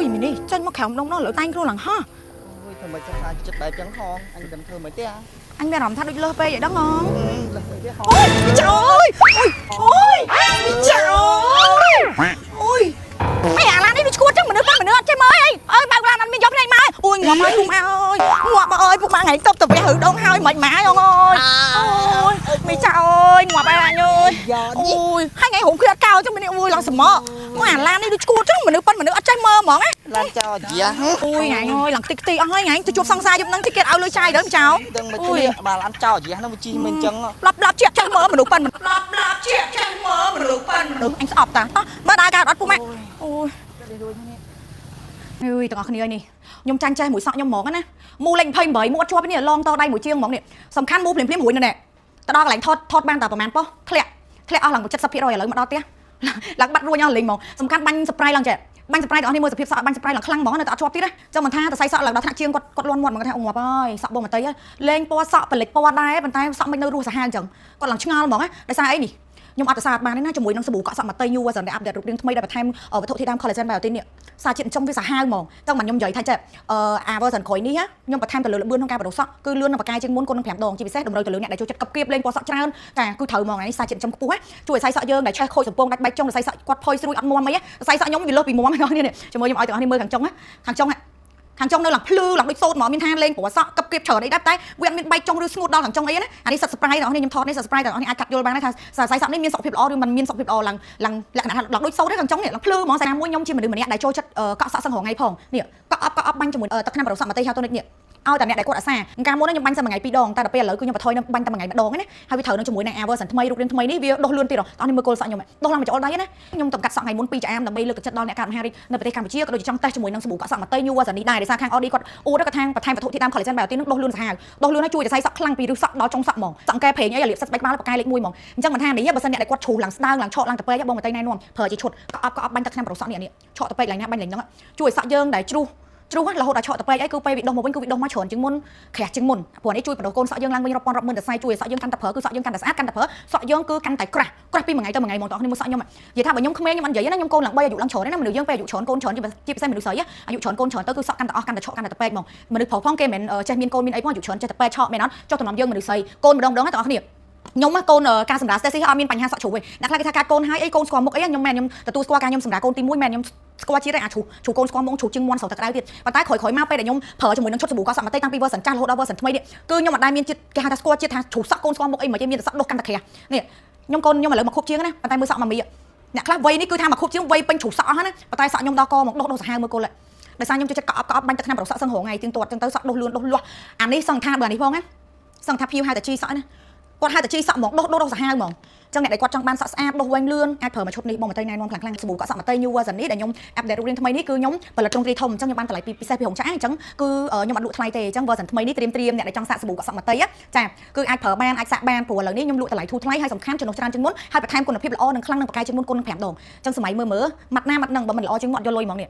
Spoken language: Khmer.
យមីនេះចេញមកក្រៅម្ដងនោះលើតែងខ្លួនឡើងហោះ អូយធ្វើមិនចឹងថាចិត្តបែបចឹងហងអញមិនធ្វើមិនទេអា អញមានអារម្មណ៍ថាដូចលើសពេកអីដឹងហង លះស្អីទេហង អូយចាអូយអូយអូយចាអូយអូយអីអាឡាននេះវាឈួតចឹងមនុស្សប៉មនុស្សអត់ចេះមើលអីអើយបើកឡានអត់មានយកភ្នែកមកអូយងាប់ហើយពុកម៉ាអើយងាប់អើយពុកម៉ាថ្ងៃតបទៅវះឬដងហើយមិនម៉ាអងអើយអូយមីចាអើយងាប់ហើយអញអើយ យ៉ា អូ នេះ យហើយថ្ងៃរោមគ្រាកោចឹងមីនេះអូយឡើងសមកមកអាឡាននេះដូចឈួតចឹងមនុស្សប៉មនុស្សអត់ចេះមើលហ្មងណា ឡានចោលយ៉ា អូយថ្ងៃអើយឡើងខ្ទេចខ្ទីអស់ហើយថ្ងៃទៅជួបសង្សារយប់ហ្នឹងទីគេឲ្យលុយចាយដល់ចៅ ដឹងមិនគ្នាបាទឡានចោលយ៉ាហ្នឹងវាជីមិនចឹង ឡប់ឡប់ជាចេះមើលមនុស្សប៉ិនឡប់ឡប់ជាចេះមើលមនុស្សប៉ិនមនុស្សអញស្អប់តាតោះមើលដើរកើតអត់ពុកម៉ាក់អូយអើយទាំងអស់គ្នានេះខ្ញុំចាញ់ចេះមួយសក់ខ្ញុំហ្មងណាមូលេខ28មូអត់ជាប់នេះឡងតដៃមួយជាងហ្មងនេះសំខាន់មូភ្លាមភ្លាមរួចនៅនេះទៅដល់កន្លែងថតថតបានតែប្រហែលប៉ុស្ធ្លាក់ធ្លាក់អស់ឡើង70%ឥឡូវមកដល់ផ្ទះឡើងបាត់រួញអស់លេងហ្មងសំខាន់បាញ់ surprise ឡើងចេះបាញ់ surprise ទាំងអស់នេះមើលសភាពសក់បាញ់ surprise ឡើងខ្លាំងហ្មងនៅតែអត់ជាប់ទៀតណាចឹងមិនថាតសៃសក់ឡើងដល់ថ្នាក់ជាងគាត់គាត់លន់មាត់មកថាអូងាប់ហើយសក់បងមតីលេងពណ៌សក់ផលិតពណ៌ដែរប៉ុន្តែសក់មិននៅរស់សាហាវអញ្ចឹងគាត់ឡើងឆ្ងល់ហ្មងណាដោយសារអីនេះខ្ញុំអត់ទៅសារបានទេណាជាមួយនឹងសាប៊ូកក់សក់មតី new version ដែល update រូបរាងថ្មីដែលបន្ថែមវត្ថុធាតុដើម collagen biotin នេះសារជាតិចិញ្ចឹមវាសាហាវហ្មងចឹងមិនខ្ញុំនិយាយថាចេះអឺអា version ក្រោយនេះខ្ញុំបន្ថែមទៅលើល្បឿនក្នុងការបដិសក់គឺលឿននឹងបកាយជាងមុនគុណនឹង5ដងជាពិសេសតម្រូវទៅលើអ្នកដែលចូលចិត្តកັບគៀបលេងពណ៌សក់ច្រើនចាគឺត្រូវហ្មងនេះសារជាតិចិញ្ចឹមខ្ពស់ណាជួយឲ្យសៃសក់យើងដែលឆេះខូចសំពងដាច់បែកចុងសៃសក់គាត់ផុយស្រួយអត់មាំអីសៃសក់ខ្ញុំវាលើសពីមាំហ្នឹងនេះជាមួយខ្ញុំឲ្យទាំងអស់នេះមើលខាងចុងណាខាងចុងខាងចុងនៅឡើងភ្លឺឡើងដូចសូត្រហ្មងមានថាលេងព្រោះសក់កັບគៀបច្រើនអីដែរតែវាអត់មានបែកចុងឬស្ងួតដល់ខាងចុងអីណាអានេះសិត surprise ទាំងអស់នេះខ្ញុំថតនេះ surprise ទាំងអស់នេះអាចកាត់យល់បានថាសរសៃសក់នេះមានសុខភាពល្អឬមិនមានសុខភាពល្អឡើងឡើងលក្ខណៈឡើងដូចសូត្រទេខាងចុងនេះឡើងភ្លឺហ្មងស្អាមួយខ្ញុំជាមនុស្សម្នាក់ដែលចូលចិត្តកក់សក់សឹងរងថ្ងៃផងនេះកក់អប់កក់អប់បាញ់ជាមួយទឹកថ្នាំបរិសុទ្ធម្ទេសហៅតូនិកនេះឲ្យតែអ្នកដែលគាត់អាសាកាលមុនខ្ញុំបាញ់តែមួយថ្ងៃពីរដងតែដល់ពេលឥឡូវគឺខ្ញុំបន្ថយនៅបាញ់តែមួយថ្ងៃម្ដងណាហើយវាត្រូវនឹងជាមួយនឹង version ថ្មីរូបរាងថ្មីនេះវាដុសលឿនទៀតដល់នេះមើលគល់សក់ខ្ញុំដុសឡើងមកច្អល់ដៃណាខ្ញុំតំកាត់សក់ថ្ងៃមុន2ចាអាមដើម្បីលើកទឹកចិត្តដល់អ្នកកើតមហារីកនៅប្រទេសកម្ពុជាក៏ដូចជាចង់តេស្តជាមួយនឹងសាប៊ូកក់សក់ម្ទេស new version នេះដែរដោយសារខាង Audi គាត់អួតគាត់ថាបន្ថែមវត្ថុធាតុដើម collagen biotin នឹងដុសលឿនសាហាវដុសលឿនហើយជួយសរសៃសក់ខ្លាំងពីឫសសក់ដល់ចុងសក់ហ្មងសក់កែប្រេងអីឲ្យលាបសិតស្បែកក្បាលបកែលេខ1ហ្មងអញ្ចឹងមិនថានេះបើសិនអ្នកដែលគាត់ជ្រុះឡើងស្ដើងឡើងឆក់ឡើងទៅពេកបងម្ទេសណែនាំប្រើជាឈុតកអប់កអប់បាញ់ទឹកថ្នាំប្រូសក់នេះនេះឆក់ទៅពេកឡើងណាបាញ់ឡើងហ្នឹងជួយសក់យើងដែលជ្រុះជ្រុះរហូតដល់ឆក់ទៅពេកអីគឺពេលវាដុះមកវិញគឺវាដុះមកច្រើនជាងមុនក្រាស់ជាងមុនព្រោះនេះជួយបណ្ដុះកូនសក់យើងឡើងវិញរាប់ពាន់រាប់ម៉ឺនសរសៃជួយឲ្យសក់យើងកាន់តែប្រើគឺសក់យើងកាន់តែស្អាតកាន់តែប្រើសក់យើងគឺកាន់តែក្រាស់ក្រាស់ពីមួយថ្ងៃទៅមួយថ្ងៃហ្មងបងប្អូនមើលសក់ខ្ញុំនិយាយថាបើខ្ញុំក្មេងខ្ញុំអត់និយាយណាខ្ញុំកូនឡើង3អាយុឡើងច្រើនណាមនុស្សយើងពេលអាយុច្រើនកូនច្រើនជាពិសេសមនុស្សស្រីអាយុច្រើនកូនច្រើនទៅគឺសក់កាន់តែអស់កាន់តែឆក់កាន់តែតពេកហ្មងមនុស្សប្រុសផងគេមិនចេះមានកូនមានអីផងអាយុច្រើនចេះតែពេកឆក់មែនអត់ចុះតំណំយើងមនុស្សស្រីកូនម្ដងម្ដងណាបងប្អូនខ្ញុំកូនការសម្រាប់ Stacy អត់មានបញ្ហាសក់ជ្រុះទេអ្នកខ្លះគេថាការកូនហើយអីកូនស្គាល់មុខអីខ្ញុំមែនខ្ញុំទទួលស្គាល់ការខ្ញុំសម្រាប់កូនទី1មែនខ្ញុំស្គាល់ជាតិអាជ្រុះជ្រុះកូនស្គាល់មុខជ្រុះជាងមន់ស្រោទឹកក្តៅទៀតប៉ុន្តែក្រោយៗមកពេលដែលខ្ញុំប្រើជាមួយនឹងឈុតសាប៊ូកក់សក់ម្ទេសតាំងពី version ចាស់រហូតដល់ version ថ្មីនេះគឺខ្ញុំអត់ដែលមានជាតិគេហៅថាស្គាល់ជាតិថាជ្រុះសក់កូនស្គាល់មុខអីមិនទេមានតែសក់ដុះកាន់តែក្រាស់នេះខ្ញុំកូនខ្ញុំឥឡូវមកខូបជាងណាប៉ុន្តែមើលសក់ម៉ាមីអ្នកខ្លះវ័យនេះគឺថាមកខូបជាងវ័យពេញជ្រុះសក់អស់ណាប៉ុន្តែសក់ខ្ញុំដល់កមកដុះដុះសាហាវមើលគល់ដោយសារខ្ញុំចូលចិត្តកក់អប់កក់អប់បាញ់ទឹកថ្នាំប្រសក់សឹងរងថ្ងៃទៀងទាត់ចឹងទៅសក់ដុះលឿនដុះលាស់អានេះសង្ថាបើអានេះផងណាសង្ថាភៀវហៅតែជីសក់ណាគាត់ហៅតែជីសក់ហ្មងដុះដុះដុះសាហាវហ្មងចឹងអ្នកដែលគាត់ចង់បានសក់ស្អាតដុះវែងលឿនអាចប្រើមួយឈុតនេះបងម្ទេសណែនាំខ្លាំងខ្លាំងសាប៊ូកក់សក់ម្ទេស new version នេះដែលខ្ញុំ update រូបរាងថ្មីនេះគឺខ្ញុំផលិតទ្រង់ទ្រាយធំអញ្ចឹងខ្ញុំបានតម្លៃពីពិសេសពីរោងចក្រអញ្ចឹងគឺខ្ញុំអត់លក់ថ្លៃទេអញ្ចឹង version ថ្មីនេះត្រៀមត្រៀមអ្នកដែលចង់សាកសាប៊ូកក់សក់ម្ទេសចាគឺអាចប្រើបានអាចសាកបានព្រោះឥឡូវនេះខ្ញុំលក់តម្លៃធូរថ្លៃហើយសំខាន់ចំណុះច្រើនជាងមុនហើយបន្ថែមគុណភាពល្អនិងខ្លាំងនិងប្រកែជាងមុនគុណនឹង5ដងអញ្ចឹងសម័យមើលមើលម៉ាត់ណាម៉ាត់នឹងបើមិនល្អជាងមុនអត់យកលុយហ្មងនេះ